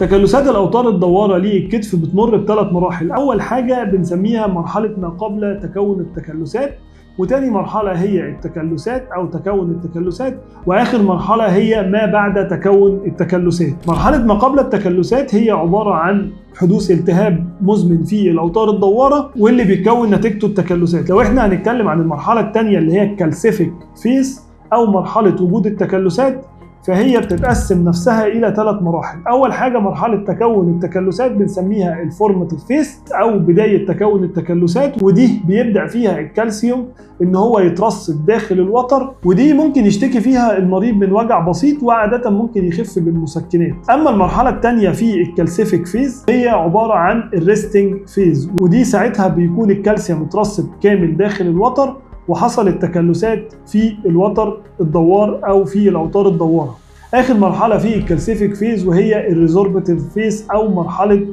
تكلسات الاوتار الدواره للكتف بتمر بثلاث مراحل. اول حاجة بنسميها مرحلة ما قبل تكون التكلسات، وتاني مرحلة هي التكلسات أو تكون التكلسات، وآخر مرحلة هي ما بعد تكون التكلسات. مرحلة ما قبل التكلسات هي عبارة عن حدوث التهاب مزمن في الأوتار الدوارة واللي بيتكون نتيجته التكلسات. لو احنا هنتكلم عن المرحلة الثانية اللي هي ال calcific phase أو مرحلة وجود التكلسات، فهي بتتقسم نفسها الى ثلاث مراحل. اول حاجة مرحلة تكون التكلسات بنسميها ال formative phase او بداية تكون التكلسات، ودي بيبدا فيها الكالسيوم ان هو يترسب داخل الوتر، ودي ممكن يشتكي فيها المريض من وجع بسيط وعاده ممكن يخف بالمسكنات. اما المرحلة الثانية في ال calcific phase هي عبارة عن ال resting phase، ودي ساعتها بيكون الكالسيوم اترسب كامل داخل الوتر وحصلت تكلسات في الوتر الدوار او في الاوتار الدواره. اخر مرحلة في ال calcific phase وهي ال resorptive phase او مرحلة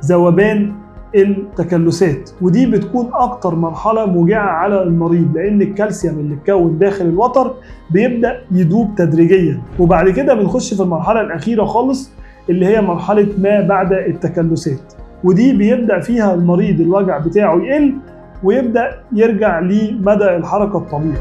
ذوبان التكلسات، ودي بتكون اكتر مرحلة موجعة على المريض لان الكالسيوم اللي اتكون داخل الوتر بيبدا يدوب تدريجيا. وبعد كده بنخش في المرحلة الاخيرة خالص اللي هي مرحلة ما بعد التكلسات، ودي بيبدا فيها المريض الوجع بتاعه يقل ويبدا يرجع لمدى الحركة الطبيعي.